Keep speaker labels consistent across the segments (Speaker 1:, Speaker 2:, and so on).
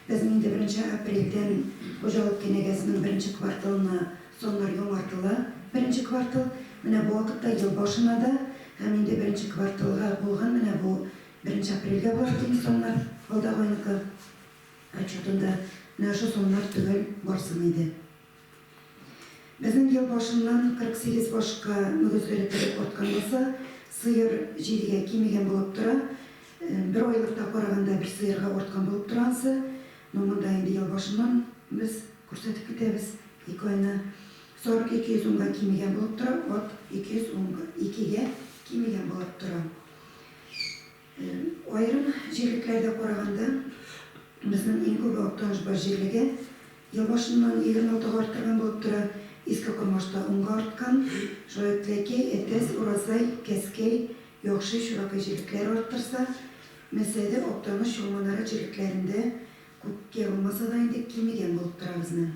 Speaker 1: Безнең инде беренче апрельдән хуҗалык кенәгәсенең беренче кварталына саннар яңартыла, беренче квартал. Менә бу вакытта ел башына да һәм инде беренче кварталга булган менә бу беренче апрельгә була бит инде саннар алдагы айныкы отчетында менә шул саннар төгәл барсын иде. Безнең ел башыннан 48 башка мөгезле эре терлек арткан булса, сыер җидегә кимегән булып тора. Бер айлыкта караганда бер сыерга арткан булып тора ансы. Ну, монда инде ел башыннан без күрсәтеп китәбез, ике айны. Сарык 210 га кимегән булып тора, ат 212 гә кимегән булып тора. Аерым җирлекләргә караганда, безнең иң күбе Актанышбаш җирлеге ел башыннан 26 га арттырган булып тора, Иске Кормашта унга арткан, шулай ук Теләкәй, Әтәс, Уразай, Кәскәй, Яхшый, Чуракай җирлекләре арттырса, Мәсәде, Актаныш, Чулманара җирлекләрендә күпкә булмаса да инде кимегән булып тора безнең.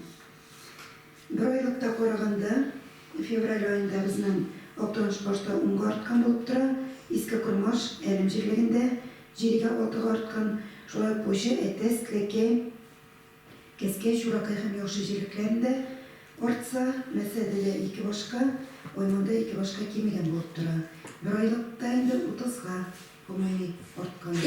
Speaker 1: Бер айлыкта караганда, февраль аенда безнең Актаныш башта унга арткан булып тора, Иске Кормаш, Әлем җирлегендә җидегә, алтыга арткан, шулай ук Пучы, Әтәс, Теләкәй, Кәскәй, Чуракай һәм Яхшы җирлекләрендә артса, Мәсәдедә ике башка, Айманда ике башка кимегән булып тора. Бер айлыкта инде утызга гомуми арткан.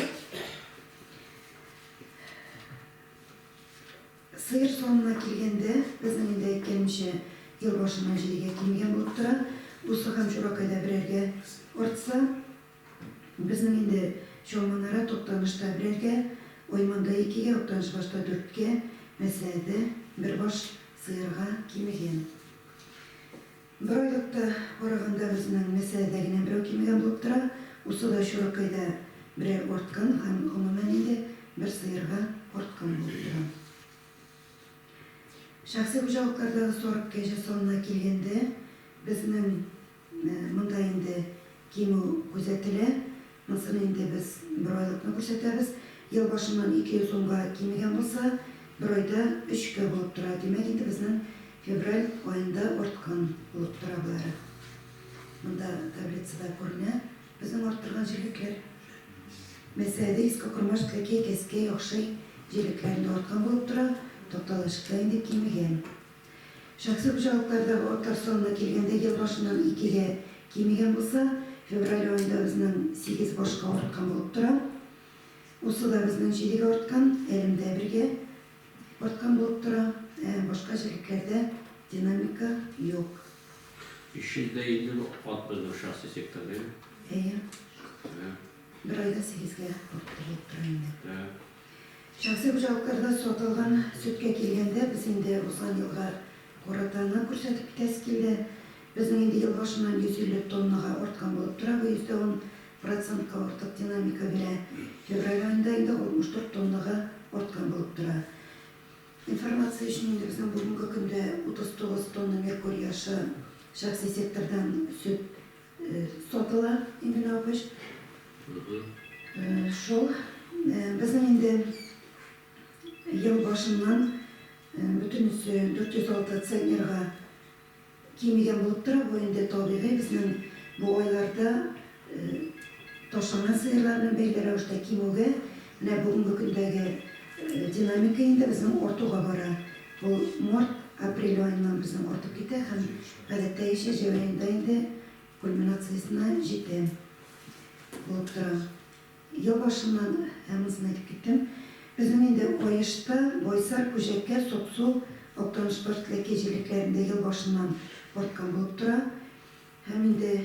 Speaker 1: Сыер санына килгәндә, безнең инде әйткәнемчә, ел башыннан җидегә кимегән булып тора. Усы һәм Чуракайда берәргә артса, безнең инде Чалманара, Туктанышта берәргә, Айманда икегә, Актанышбашта дүрткә, Мәсәәдә бер баш сыерга кимегән. Бер айлыкта караганда безнең мәсьәләдә генә берәү кимегән булып тора. Усыда, Чуракайда берәр арткан һәм гомумән инде бер сыерга арткан булып тора. Шәхси хуҗалыклардагы сарык кәҗә санына килгәндә, безнең монда инде кимү күзәтелә. Монысын инде без бер айлыкны күрсәтәбез. Ел башыннан 210 га кимегән булса, бер айда өчкә булып тора. Димәк, инде безнең февраль аенда арткан булып тора болары. Монда таблицада күренә безнең арттырган җирлекләр. Мәсәәде, Иске Кормаш, Теләкәй, Кәскәй, Акшый җирлекләрендә арткан булып тора, Такталачыкта инде кимегән. Шәхси хуҗалыклардагы атлар санына килгәндә, ел башыннан икегә кимегән булса, февраль аенда безнең сигез башка арткан булып тора. Усыда безнең җидегә арткан, Әлемдә бергә арткан булып тора. Ә башка җирлекләрдә динамика юк.
Speaker 2: 350 ат безнең шәхси секторда, әйеме?
Speaker 1: Әйе.
Speaker 2: Ә.
Speaker 1: Бер айда сигезгә артты булып тора инде.
Speaker 2: Ә.
Speaker 1: Шәхси хуҗалыкларда сатылган сөткә килгәндә, без инде узган елга каратаны күрсәтеп китәсе килде. Безнең инде ел башыннан 150 тоннага арткан булып тора, бу 10% процентка артык динамика бирә. Февраль аенда инде 64 тоннага арткан булып тора. Информация өчен инде безнең бүгенге көндә 39 тонна Меркурий аша шәхси сектордан сөт Сатыла инде наукач. Шул. Безнең инде ел башыннан бөтенесе 406 центнерга кимегән булып тора. Бу инде табигый, безнең бу айларда ташланган сыерлар белән бәйле рәвештә кимүгә, менә бүгенге көндәге динамика инде безнең артуга бара. Ул март, апрель аеннан безнең артып китә һәм гадәттәгечә җәй аенда инде кульминациясенә җитә булып тора. Ел башыннан, ә монысын әйтеп киттем, безнең инде Аешта, Байсар, Күҗәкә, Суксу, Актанышбаш, Теләкәй җирлекләрендә ел башыннан арткан булып тора. Һәм инде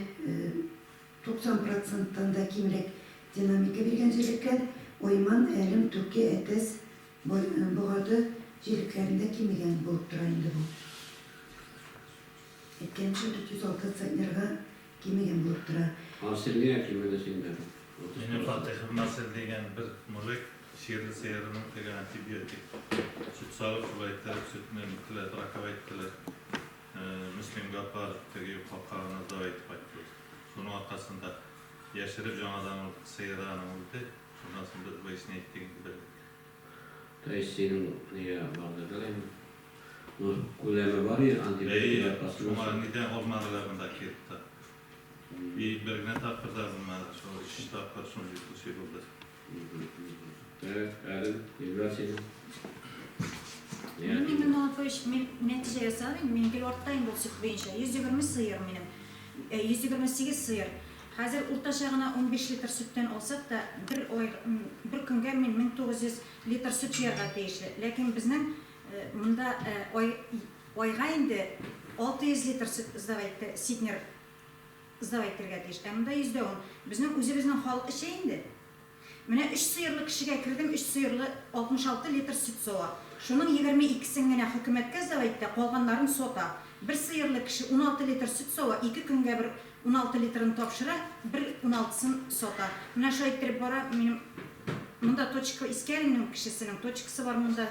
Speaker 1: 90 проценттан да кимрәк динамика биргән җирлекләр, Айман, Әлем, Түке, Әтәс, Богады җирлекләрендә кимегән булып тора инде бу. Әйткәнемчә, 406 центнерга кимегән булып тора.
Speaker 2: Марсель нигә кимеде синдә?
Speaker 3: Минем Фатыйхов Марсель дигән бер мужик чирле сыерының теге антибиотик сөт савып, шулай иттереп сөтне бөктеләр, браковать иттеләр. Мөслимгә апарып, теге капкагына сдавать итеп кайттыбыз. Шуның аркасында яшереп яңадан ул сыеры аның үлде. Шуннан соң без выяснять иттек инде, белдек.
Speaker 2: То есть синең нигә бардырдыр инде. Ну, күләме бар и антибиотик
Speaker 3: Әйе,
Speaker 2: аркасында.
Speaker 3: шуңа нидән алмадылар монда Кировта. И бер генә тапкыр да булмады, шул өч тапкыр шундый случай булды.
Speaker 2: Так, Әлем, Илдар синең.
Speaker 4: Мин инде Малафович, мин нәтиҗә ясадым инде, мин гел артта инде ул сөт буенча. 120 сыер минем. 128 сыер. Хәзер уртача гына 15 литр сөттән алсак та, бер ай, бер көнгә мин 1900 литр сөт җыярга тиешле. Ләкин безнең монда ай, айга инде 600 литр сөт сдавать итә, ситнер сдавать итәргә тиеш. Ә монда 10%. Безнең үзебезнең халык эчә инде. Менә өч сыерлы кешегә кердем, өч сыерлы 66 литр сөт сава. Шуның 22сен генә хөкүмәткә сдавать итә, калганнарын сата. Бер сыерлы кеше 16 литр сөт сава, ике көнгә бер 16 литрын тапшыра, бер уналтысын сата. Менә шулай иттереп бара минем монда точка Иске Әлемнең кешесенең точкасы бар монда,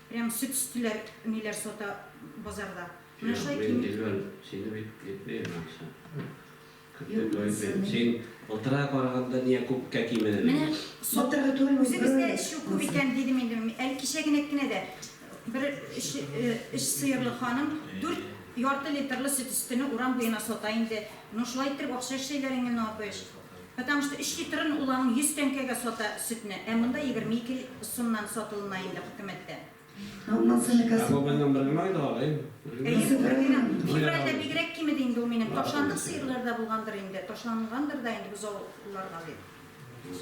Speaker 4: прям сөт өстеләр ниләр сата базарда. Менә
Speaker 2: Юк,
Speaker 4: шулай
Speaker 2: мин
Speaker 4: кими.
Speaker 2: Дилбәр, сине бит әйтмәем анысы.
Speaker 1: Юк,
Speaker 2: Син былтырга караганда нигә күпкә кимеде?
Speaker 4: Менә сату
Speaker 1: Былтыргы түгел, бу
Speaker 4: үзебездә
Speaker 1: бер
Speaker 4: эчү күп икән дидем инде. Әле кичә генә кенә дә бер өч, өч сыерлы ханым дүрт ярты литрлы сөт өстене урам буена сата инде. Ну шулай иттереп акча эшлиләр инде, Апыш. Потому что өч литрын ул аның 100 тәңкәгә сата сөтне, ә монда 22 сумнан сатылына инде хөкүмәттә.
Speaker 1: Монысы
Speaker 2: Бу безнең бер генә айда алай.
Speaker 4: Әйе, бу бер генә. Февральдә бигрәк кимеде инде ул минем. Ташландык сыерлар да булгандыр инде, ташлангандыр да инде бозауларга дип.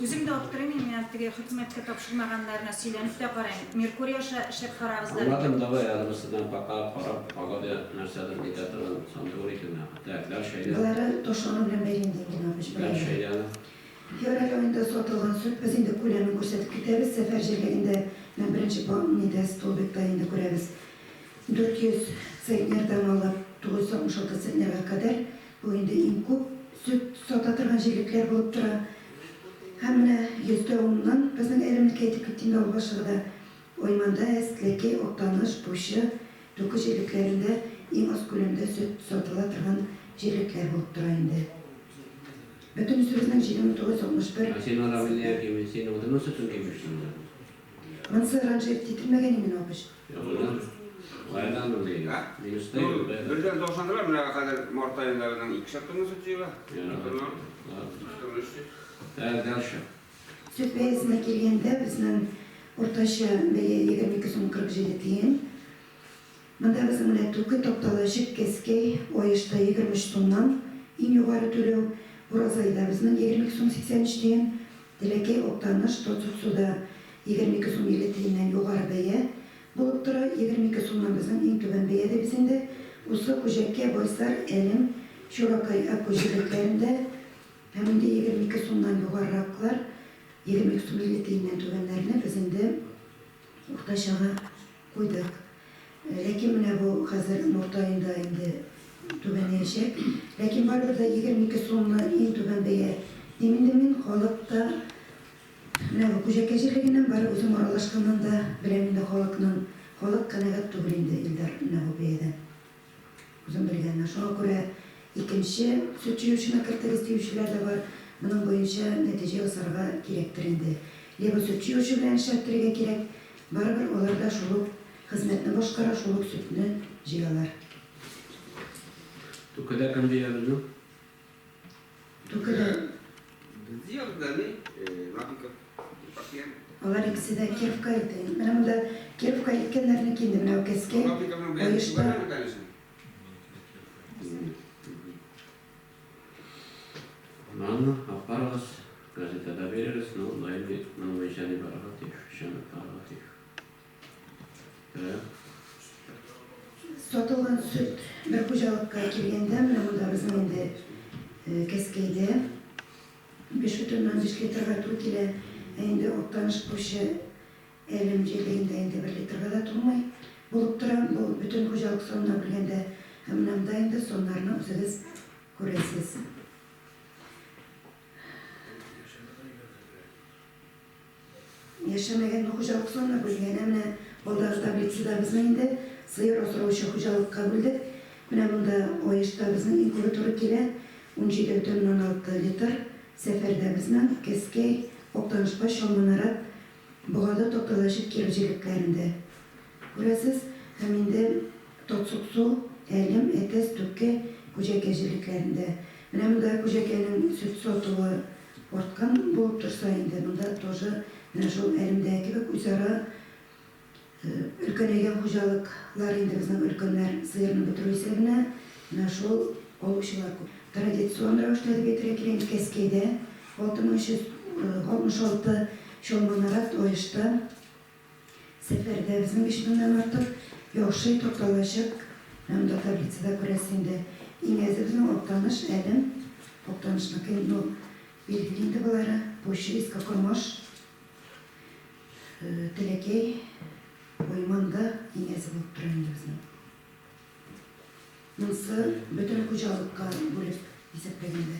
Speaker 4: Үзем дә аптырыйм инде, мин теге хөкүмәткә тапшырмаганнарына сөйләнеп тә карыйм. Меркурий аша эшләп карагыз да.
Speaker 2: Аңладым, давай, анысыннан пока карап, погода нәрсәдер нитә торган сан түгел икән. Так, дальше әйдә.
Speaker 1: Болары ташлану белән бәйле инде, Геннадьевич.
Speaker 2: Дальше әйдә.
Speaker 1: Февраль аенда сатылган сөт, без инде күләмен күрсәтеп китәбез. Сәфәр җирлегендә менә беренче нидә столбикта инде күрәбез. 400 центнердан алып 966 центнерга кадәр бу инде иң күп сөт сата торган җирлекләр булып тора. Һәм менә 10%-нан безнең Әлемнеке әйтеп китте инде авыл башлыгы да. Айманда, Әстләкәй, Актаныш, Пучы, Түке җирлекләрендә иң аз күләмдә сөт сатыла торган җирлекләр булып тора инде. Бөтенесе безнең 7961.
Speaker 2: Ә син ара белә кими, син үзеңнең сөтең кимешсең.
Speaker 1: Монысы ранжир ителмәгән именно, апыш.
Speaker 2: Юк, кайдан ул ди? Минуста
Speaker 5: Ну,
Speaker 2: юк.
Speaker 5: бердән ташландылар, менә хәзер март аенда безнең 2 тонна сөт җыела. 2 тонна. 2 тонна 300.
Speaker 2: Так, дальше.
Speaker 1: Сөт бәясенә килгәндә безнең уртача бәя 22 сум 47 тиен. Монда безнең менә Түке, Топталы, Җек, Кәскәй, Аешта 23 сумнан иң югары түләү. Уразайда безнең 22 сум 83 тиен. Теләкәй, Актаныш, Тотсуксуда 22 сум 50 тиеннән югары бәя булып тора. 22 сумнан безнең иң түбән бәя дә без инде. Усы, Күҗәккә, Байсар, Әлем, Чуракай, Аккүз җирлекләрендә һәм инде 22 сумнан югарыраклар, 22 сум 50 тиеннән түбәннәрне без инде уртачага куйдык. Ләкин менә бу хәзер март аенда инде түбәнәячәк. Ләкин барыбер дә 22 сумны иң түбән бәя дим инде мин. Халык та менә бу Күҗәкә җирлегеннән бары үзем аралашканнан да беләм инде халыкның. Халык канәгать түгел инде, Илдар, менә бу бәядән. Үзем белгәннән. Шуңа күрә икенче сөт җыючыны кертегез диючеләр дә бар. Моның буенча нәтиҗә ясарга кирәктер инде. Либо сөт җыючы белән эшләттерергә кирәк, барыбер алар да шул ук хезмәтне башкара, шул ук сөтне җыялар.
Speaker 2: Түкедә кем җыя безнең?
Speaker 1: Түкедә
Speaker 5: Без җыябыз да ни, Рафиков, Епархия.
Speaker 1: Алар икесе дә Кировка илтә. Менә монда Кировка илткәннәрнеке инде менә Кәскәй,
Speaker 5: Рафиковның белән
Speaker 1: Аешта.
Speaker 5: түбән, конечно.
Speaker 2: Ладно, апарыгыз, газетада бирегез, ну, даими моның буенча ни барырга тиеш, эшчәнлек барырга тиеш. Так.
Speaker 1: Сатылган сөт бер хуҗалыкка килгәндә, менә монда безнең инде Кәскәйдә 5,5 литрга туры килә. Ә инде Актаныш Пучы Әлем җирлегендә инде 1 литрга да тулмый булып тора. Бу бөтен хуҗалык санына бүлгәндә. Һәм менә монда инде саннарны үзегез күрәсез. Яшәмәгән хуҗалык санына бүлгән. Ә менә алдагы таблицада безнең инде сыер асраучы хуҗалыкка бүлдек. Менә монда Аешта безнең иң күбе туры килә. 17,6 литр. Сәфәрдә безнең Кәскәй, Актанышбаш, Чалманарат, Богады, Токталачык, Киров җирлекләрендә күрәсез. Һәм инде Татсуксу, Әлем, Әтәс, Түке, Күҗәкә җирлекләрендә. Менә монда Күҗәкәнең сөт сатуы арткан булып торса инде, монда тоже Менә шул Әлемдәге кебек үзара өлкәнәйгән хуҗалыклар инде безнең өлкәннәр сыерны бетерү исәбенә менә шул алучылар күп. Традицион рәвештә дип әйтергә кирәк инде Кәскәйдә 6366, Чалманарат, Лаешта, Сәфәрдә безнең 3000нән артык, Яхшый, Такталачык, менә монда таблицада күрәсез инде. Иң әзе безнең Актаныш, Әлем, Актанышныкы инде ул билгеле инде болары, Пущи, Иске Кормаш, Теләкәй, Уйман да иң әзе булып тора инде безнең. Монысы бөтен хуҗалыкка бүлеп исәпләгәндә.